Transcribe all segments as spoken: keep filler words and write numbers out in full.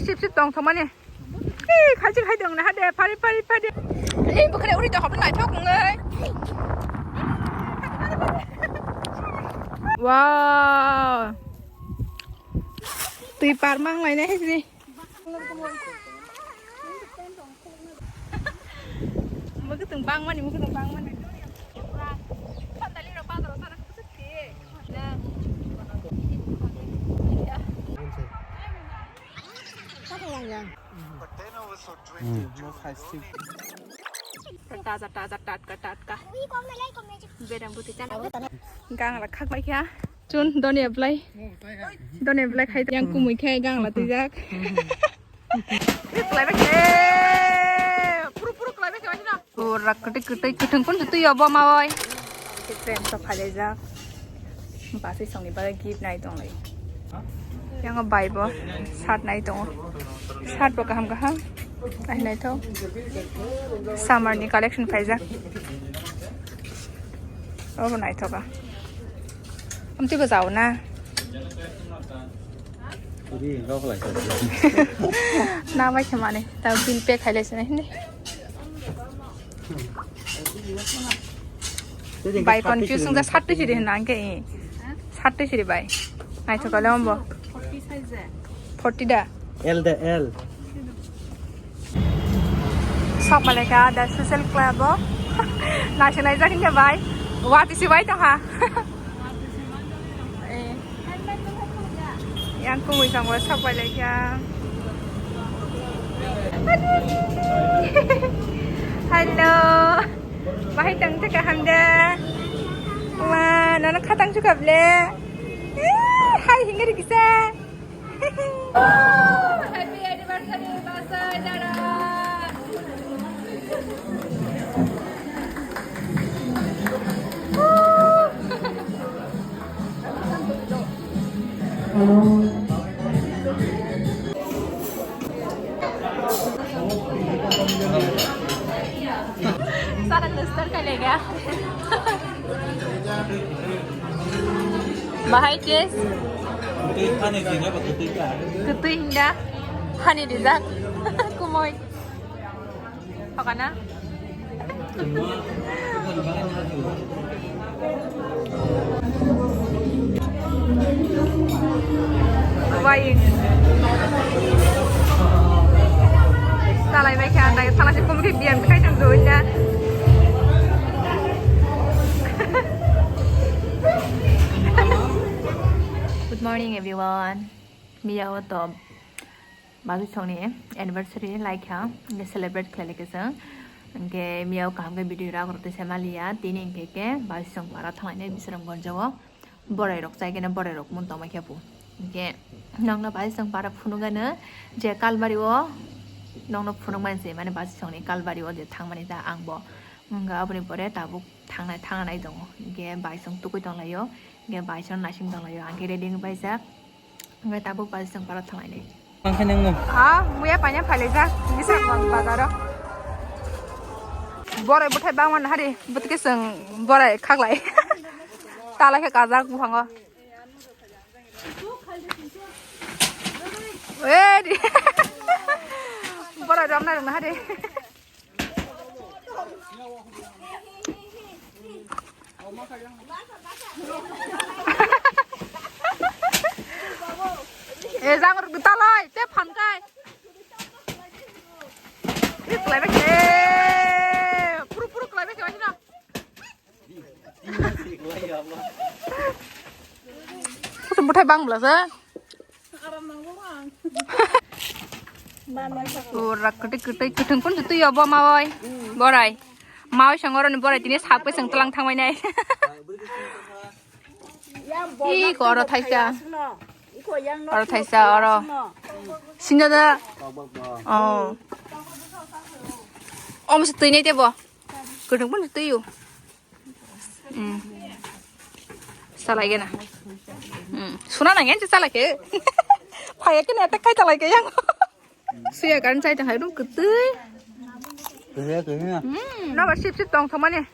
Sip sip tong thomani. Ei, khachi khai tong na hade, phari phari phari. Ei, bukhre uri to hopna thok ngai. Wow. Tui par mang lai na hisi. Mukhutung bangmani, mukhutung bangmani. Phandali rok bazar o sana khusu thi. Taza, taza, tatka, tatka. Berang putih cana. Gang rak khak bai kha. Chun, doni apply. Doni apply khai. Yang kumui khai gang la tijak. Klai bai khe. Puru, puru klai bai khe, bai no. Pura kwtwi, kwtwi, kwthwng kun twi obo ma oi. Train to phai jak. Basi songni bagwi gift nai tong lai. Yang bai bo shirt nai tongo. Shirt bo kaham, kaham. Ai nai to. Summer ni collection phai jak. Obo nai to ka. Amtwi bo jao na. Uri, rok lai. Na bai khe mane. Ta bill pay khai lai sene hindi. Bai confuse wngkha, sat twi siri hwnna hwnkhe, eh. Sat twi siri bai. Naithok kale ombo. Forty da. L da L. Sok maleka da social club o. Naisik naijak hinkhe bai. Watwi si bai tongkha. Eh. Yang kumui sangbo sok bai laikha. Hello. Bahai tang te kaham da. Wah, nono khatang suka ble. Eh, hai hingari kisa. Happy anniversary, Basai dara. Sana lustar kali ya. Bahai case. Kwtwi hinda. Hani rijak. Kumoi. Pakana. Bai. Talai bai kha, andai thala se kumri biyan khai tang do nya. Good morning, everyone. Miya o to Basi songni anniversary laikha, hingke celebrate khlai laikha chwng. Hingke miyao kaham khe video rok rwtwi se maliya, tini hingke khe basi song para thanglainai bisrang gonjao borai rok chai khe borai rok mun tongma khe pu. Hingke nokno basi song para phunukgano je kalbari o nokno phunukmani se mane basi songni kalbari o je thangmani ta ang bo wngkha aboni pore tabuk thangnai thangnai tongo hingke basi song tukui tonglaio hingke basi song naising tonglaio ang khe ready wngwi paijak. Hingke tabuk basi song para thanglainai. Ang khe nangno. Ha, muya panya phailaijak, bisa bazaro. Borai bwthai bangmani hari, bwtwi khe chwng borai khaklai. Talai khe kajak buphango. Eh, di. Borai romna rwna hari. Eh, jang ruk talai, te phan kai. Eh, kelai bai ke. Puru, puru kelai bai ke, wajina. Kutu buthai bang bela sa. Ura kwtwi kwtwi kwthwng kun twi obo ma oi. Borai. Ma oi song oro ni borai tini sak bai song tlang thangbai nai. Ih, ko oro thaisa. Oro thaisa, oro. Sinda da. Oh. Om se twi nai tebo. Kwthwng kun twi o. Hmm. Salai gana. Hmm. Suna nang yan salai ke. Phaya ke na tak kai salai ke yang. Suya kan chai tang hai dum kwtwi. Kwtwi, kwtwi na. Hmm. No ba sip sip tong thomani.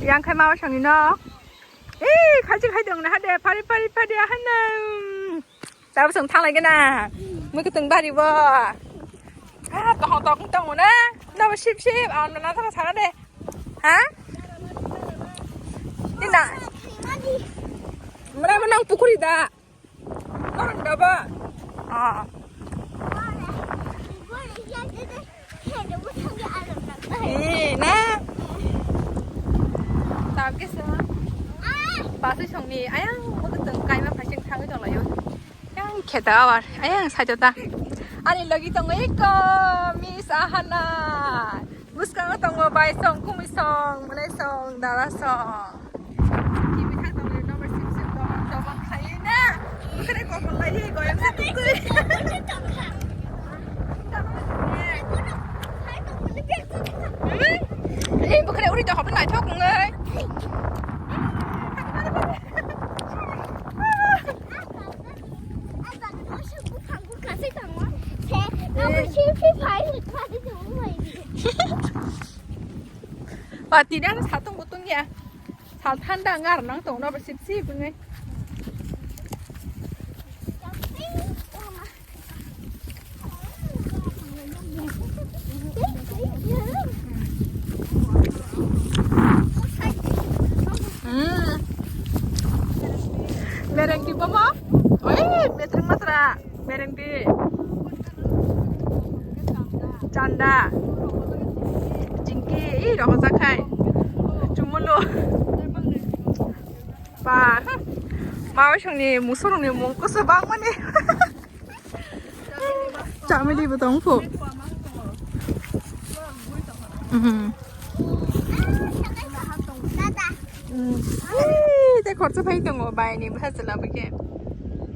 Yang khai ma sangni no. Eh, khachi khai dong na hade, phari phari phari hana. Tabuk chwng thanglai gana. Mwkhwtwng bari bo. Ah, tong tong tong na. Nabo sip sip. Ah, na thang sana de. Ha? Ni na. Mura mo nang pukuri da. Orang da ba. Ah. Eh, na. Tabuk kisa. Pasai songni ayang mwkhwtwng kaima phaising thangwi tonglaio. Yang kheta awar, ayang sajo ta. Ani logi tongo eko, Miss Ahana. Bwskango tongo bai song, kumi song, mwnai song, dala song. Kimi thang tongo, number six six, dobang, dobang khaye na. Bwkhwrwi kokol laiye, goyam se tutui. Hmm? Eh, bwkhwrwi uri to hopna naithok ngai. Ba, tini ang satung kutung ya. Sal thanda ngar nang tong no, ba sip sip ngai. Hmm. Bereng di bama. Oi, beteng matra. Bereng di. Chanda. Jingki, i rogo jakhai. Chumulu. Ba. Mawi songni musurungni mung kusu bangmani. Chamili bo tong pho. Mhm. Mm. Ei, te khorsa phai tongo, bai ni bwsa chwla bwkhe.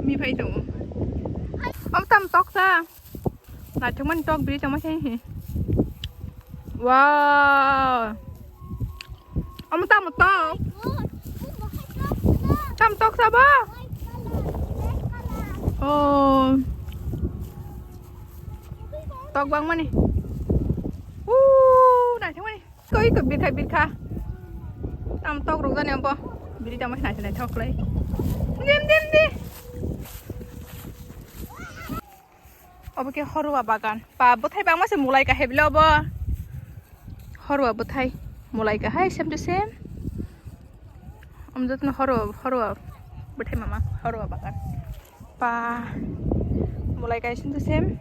Mi phai tongo. Om tam tok sa. Naithok mani tok biri tongma khe. Wow. Omo tamo tok? Tamo tok sabo? Oh. Tok bang mani. Uh, naithok mani. Koi ko birkha birkha. Tamo tok rok jani abo. Biri tamo naithok naithok lai. Dim dim di. Obo khe horwa bagan. Ba, bwthai bangma se mulai kahai bile obo. Horwa bwthai. Mulai kahai same to same. Omo jotono horwa, horwa bwthai mama, horwa bagan. Ba, mulai kahai same to same.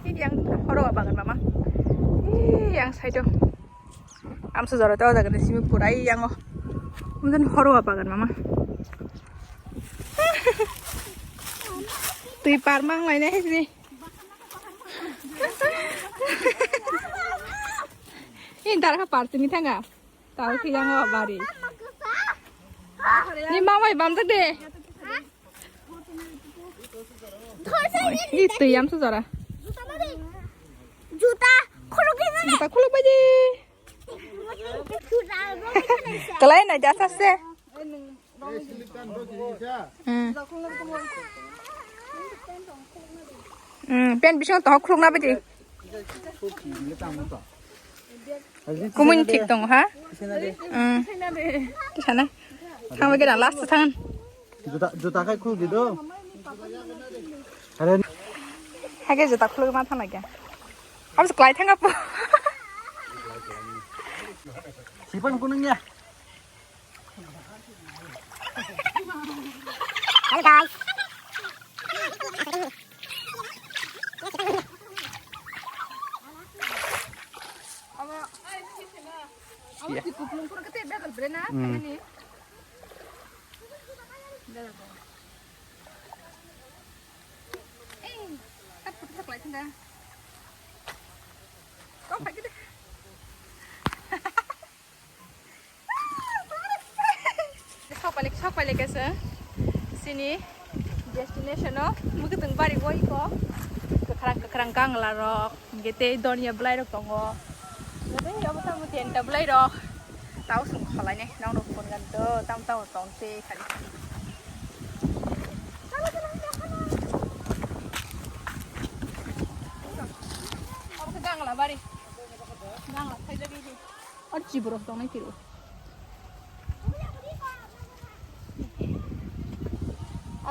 Yang horwa bagan mama. Yang side o. Amsa jora to jaga ni simi purai yango. Mungkin horwa bagan mama. Twi par mang lai nai sini. Ini dar ka par tini thanga. Tahu ki yango bari. Ni mama bam tak de. Ni twi amsa jora. Juta khuluk di. Juta khuluk baji. Kalai na jasa se. Hmm. Hmm, pen bising toh khuluk na baji. Kumun thik tong ha? Hmm. Kisana? Thang lagi dah last thang. Juta, juta khai khuluk di do. Are. Hake juta khuluk ma thang lagi. Abis kelai thang apa? Sipan kuning ya. Hello guys. Hmm. Sok pailek, sok pailek kaisa sini destination o mwkhwtwng bari o iko kwkhwrang kwkhwrang kangla rok. Hingke tei donya bwlairok tongo. Tei obo tamo tent bwlairok. Tao chwng kholainai, nokno phone gan do, tamo tamo tong tei kari. Obo khe Ganglabari. Gangla khaijagwi se. Ar chiborok tongnai tiro.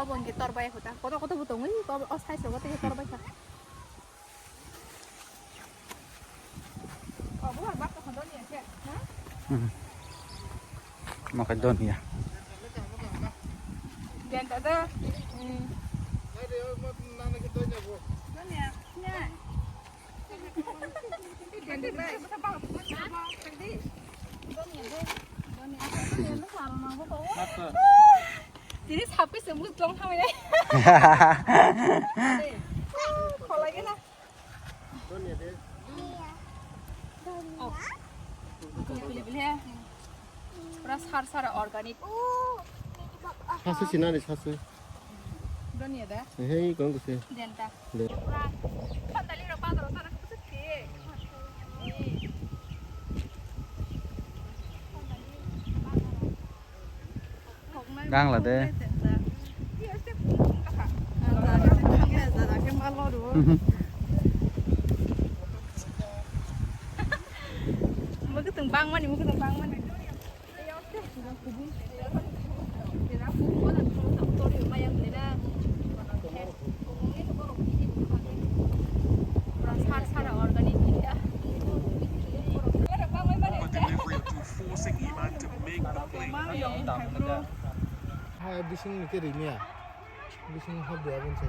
Obo hwnkhe tor bai kho ta. Kotor kotor bo tongwi, o size rogo tei tor bai kha. Makai donia. Ganda da. Hmm. Donia. Tini sabke sebut long thamai. Kholai gana. Pura sar sar organic. Sasu sinani sasu. Donia da. Hei kong kuse. Denta. De. Pura. Khandali ro padoro sana kuse ke. Gang la de. Mwkhwtwng bangmani, mwkhwtwng bangmani. Sara organic. Hai bising ni ke rimia. Bising hab dia pun se.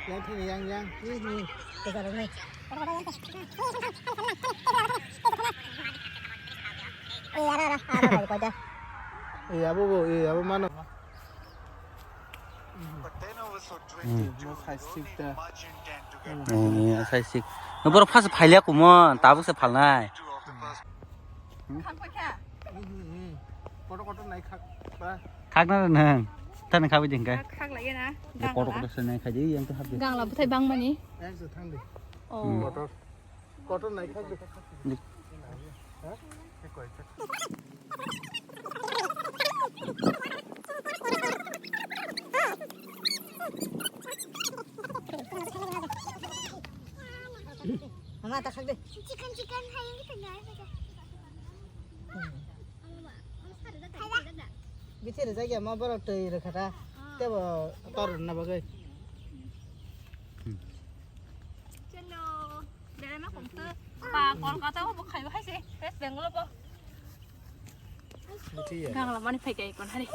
Yang thani yang yang. Ini. Eh, ada, ada, ada, ada, ada. Eh, abo bo, eh, abo mano. Hmm. Eh, eh, sai sik. No borok phas phailya kumon, tabuk se phalnai. Hmm. Kotor kotor nai khak ba. Khak na nang. Tan khabi ding kai. Khak, khak lagi na. Kotor kotor se nai khaji yang tu hab. Gangla buthai bangmani. Yang se thang di. Oh. Hmm. Kotor. Kotor nai khak de. Ha? Mama ta khak de. Chicken, chicken, hai, ini kan. Bitir jagya ma borok twi rwkha ta. Tebo tor na bagwi. Chalo. Beraima kongtwi. Ba Kolkata o bo khaibo hai se. West Bengal o bo. Butiya. Gangla mani phai kai kon hari.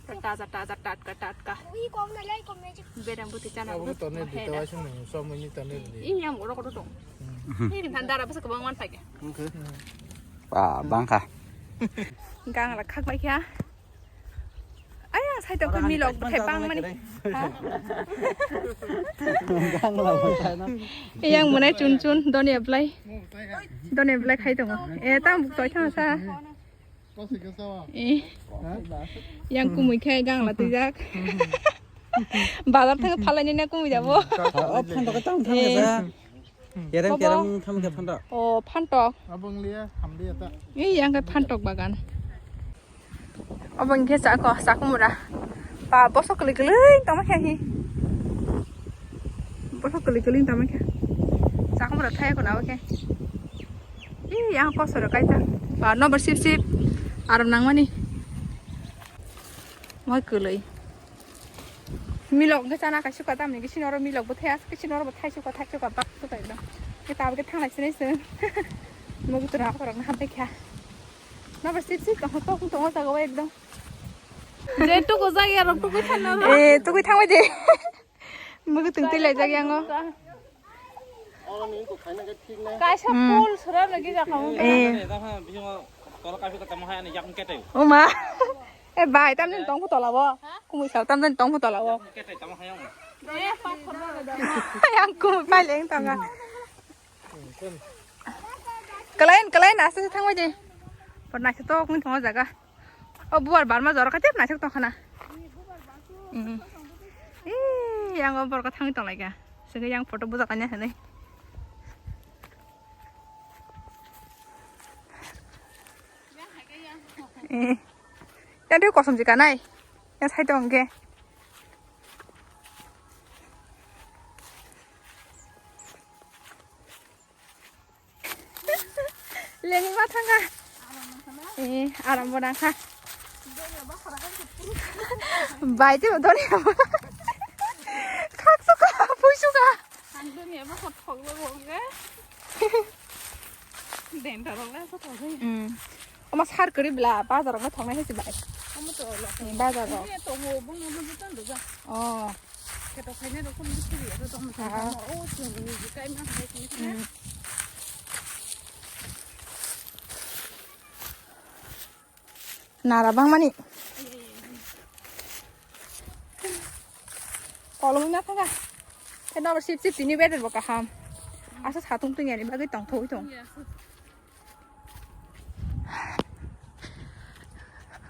Taja taja tatka tatka. Ui kom na lai kom na. Berang buti chana. Abo to ne dita waisa nang so mani to ne di. Ini yang oro kodo dong. Ini kan dara basa kebang man phai kai. Okay. Ba bangkha. Gangla khak bai kya. Ayang sai tongkhe milok bwthai bangmani. Gangla bwthai no. Yang mwnai chun chun doni ablai. Doni ablai khai tongo. E tam buk toi thang sa. E. Yang kumui khai gangla twijak. Bazar thang phalai ni na kumui jabo. O phantok tang thang sa. Kerem kerem thang ke phantok. O phantok. Abang liya hamliya ta. E yang ke phantok bagan. Obo hwnkhe chakho, chakhumura. Ba, bosok kwlwi kwlwi tongma khe hi. Bosok kwlwi kwlwi tongma khe. Chakhumura thaya khuna obo khe. Ih, yang kosoro kaisa. Ba, nobar sip sip. Aram nangmani. Moi kwlwi. Milok hwnkhe chana kaisa kwtal tamni khe sini oro milok bo thaya, khe sini oro bo thaisukha, thaisukha, bak kwtal ekdom. Khe tabuk khe thanglai sinai se. Mugi tora akhorok no hambai kha. Nobar sip sip tongkha, tok tongo jaga o ekdom. Je tuku jagya rok tukui thangna rok. Eh, tukui thangbai de. Mugi tong twi lai jagya ngo. Kaisa pol sura lagi jakha. Eh. Oma. Eh, bai, tamjani tong phu tola bo. Kumui sao, tamjani tong phu tola bo. Yang kumui pai leng tong ga. Kalain, kalain, aste aste thangbai de. Por naisik tok wng tongo jaga. O bubar barma jora khatir naisik tong khana. Ih, yang o borok thangwi tong lai kha. Sengke yang photo bujak kanya hinwi. Ih, yang twi kosom jika nai. Yang sai tong khe. Lengwi ma thangkha. Eh, aram bo nangkha. Bai te doni. Khak suka, pui suka. Ang doni abo hot phok lo bo ge. Den ta rok le so thok. Hmm. Oma sar kari bla bazar rok thok nai si bai. Omo to lo. Hmm, bazar rok. Ni to mo bung mo jutan do ga. Oh. Khe to khaina rok ko mo siri ya to mo. Ah. Oh, to ni kai ma khai ni. Hmm. Nara bangmani. Kolomwi ma thangkha. Khe nobar sip sip tini weather bo kaham. Asa satung tungya ni bagwi tongthogwi tong.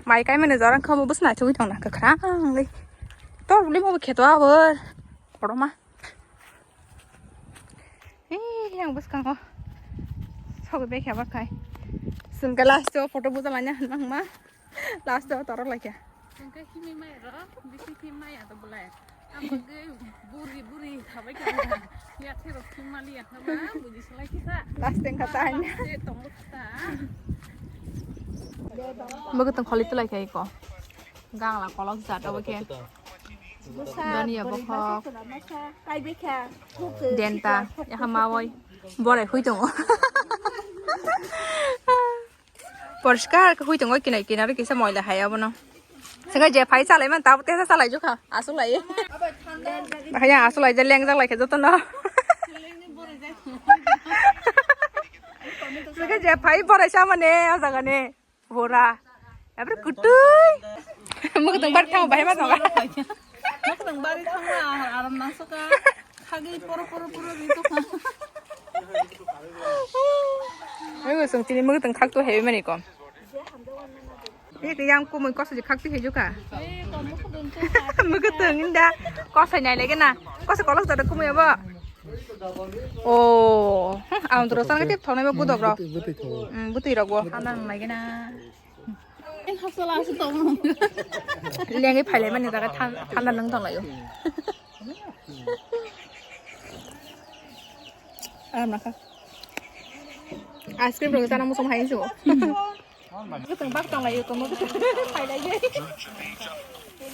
Mai kaimani jorang khe omo bwswk naithogwi tongna kwkhwrangwi. Tor bwlwi omo kheto abor. Kotorma. Ee, yang bwskango. Sogwi bekha bakhai. Chwng khe last o photo buja laina hinmangma. Last o torok laikha. Chwng khe himwi maya rok, bisi himwi maya to belai. Ang bagwi buri buri khabai kha. Ya thero himma liya haba, buji salai kisa. Last teng kha ta hanya. Last e tongo kisa. Bwkhe tong kholi tulai kha iko. Gangla kolok jat obo khe. Doniya bokhok. Denta, yaha mawai. Borai hui tongo. Porishkar khe hui tongo kinai kinaro kisa moila hai abono. Sengkhe je phai chalai man tabo tesa chalai jukha. Aswk lai. Bahai aswk lai je lengjak lai khe jotono. Sengkhe je phai borai sa mane o jaga ni. Bora. Abra kutui. Mukdung bar thang bahai ma thang. Mukdung bari thang ma aram nang soka. Khagi poro poro poro ri to. Ayo sung tini mukdung khak to heavy mani kom. Ini ke yang kumui kosa je khak to heju ka. Mukdung inda kosa nai lagi na. Kosa kolok jada kumui abo. Oh, ang doro sana tip thonai ba budok rok. Bwtwi, bwtwi thongo. Hmm, bwtwi rok bo. Thanda nang lagi na. Lengwi phailai mani jaga than-, thanda nang tong laio. Aram nakha. Ice cream rok sana musom hai so. Bwtwng bak tong laio, komo bwtwng phai lai.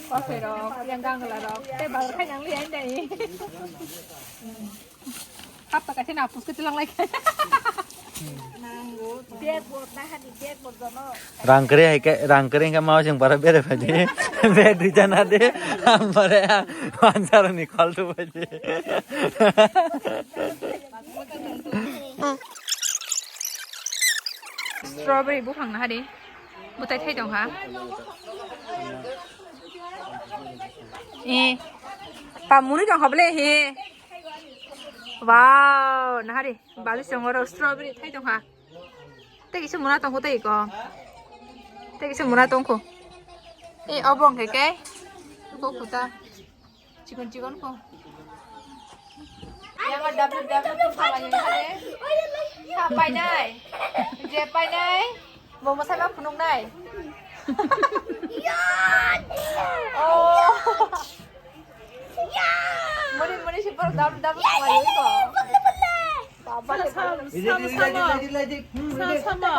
Kothai rok, yang gangla rok, tei bagor khai nang li ai dai. Hap ta kaisa na puske tilang lai. Rang kere hai ke, rang kere ke mau sing para bere phai de. Be dui jana de, am bare answer ni call to phai de. Strawberry buphang na hari. Butai thai tong ha. Eh. Pa muni tong ha bole he. Wow, na hari. Balu songoro strawberry thai tong ha. Tei kisa muna tong ko tei ko. Tei kisa muna tong ko. Eh, obong ke ke. Ko kuta. Chikon chikon ko. Yang ada W W tu salah yang ada. Ha painai. Je painai. Bo masai ma phunuk nai. Oh. Muni muni si por W W salah yang ko. Baba. Sama, sama, sama. Sama, sama.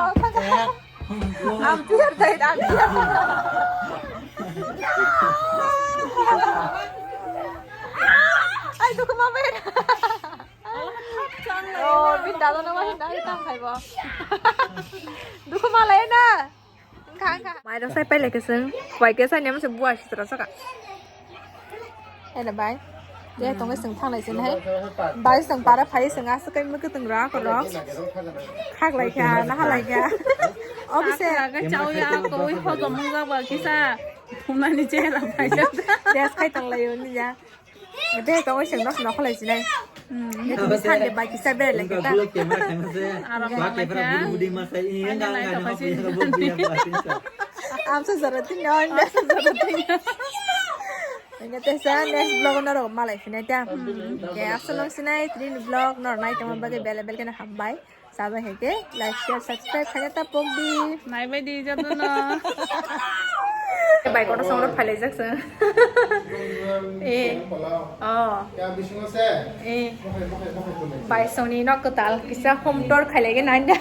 Ang clear dai, ang clear. Ai, dukhu ma bai. Oh, bin dalo na ma hin dai tang khai bo. Dukhu ma lai na. Kha, kha. Mai rok sai pai lai ke seng. Pai ke sai nem se bua sitra saka. Ena bai. Je tong seng thang lai sini hai. Bai seng para phai seng aswk kai mukhe tong ra ko rok. Khak lai kha, na ha lai kha. Obise. Aga chau ya ko wi ho gam ga ba kisa. Phumani chehra phai ja. Des khai tong lai ni ja. Des tong seng nos no khalai sinai. Hmm. Sunday bai kisa bere lai kha ta. Aram lai kha. Budi masa ini enggak enggak. Am sa zara tin no. Am sa zara tin no. Enggak tesa next vlog no ro malai sinai ta. Hmm. Ke asal long sinai tin vlog no nai tong bagi bele bele kena hambai. Sabai hai ke like, share, subscribe khaina ta pok di. Nai bai di joto no. Bai kono song rok phai lai jak song. Eh. Oh. Eh. Bai song ni nok kwtal kisa home tour khai lai ge nai da.